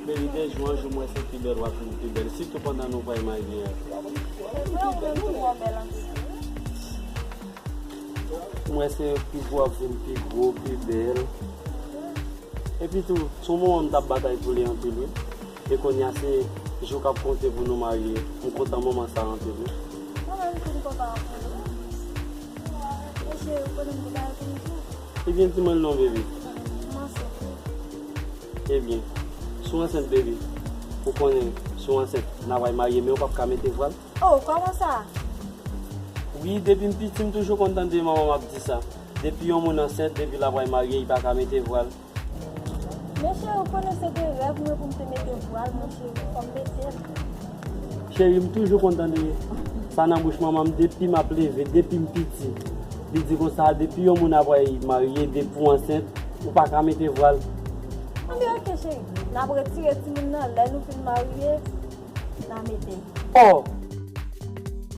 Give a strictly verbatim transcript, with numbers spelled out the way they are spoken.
Verite, jou an jou, m wè se pi bèl w ap vin pi bèl, sitou pandan nou pral marye a. Se vre, ou menm tou, w bèl anpil. M wè se pi gwo w ap vin pi gwo, pi bèl. Epi tou, se yon moman m t ap batay pou li anpil, wi. E kounye a, se jou k ap konte pou nou marye. M kontan moman sa a anpil, wi. Mwen menm tou, m kontan anpil, wi. Mesye, ou konnen m gen bagay pou m di w. Ebyen, di mwen l non, baby. M ansent. Ebyen, si w ansent, baby, ou konnen, si w ansent, n a pral marye, men ou p ap ka mete vwal. Oh, kòman sa? Wi, depi m piti, m toujou konn tande manman m ap di sa. Depi yon moun ansent, depi l ap pral marye, li pa ka mete vwal. Men cheri, ou konnen se te rèv mwen pou m te mete vwal, men cheri, fò m mete l. Cheri, m toujou konn tande sa nan bouch manman m depi m ap leve, depi m piti. Li di konsa, depi yon moun ap pral marye, depi w ansent, ou pa ka mete vwal. Anben, oke, cheri. N ap retire timoun nan, lè nou fin marye, n a mete l. Oh,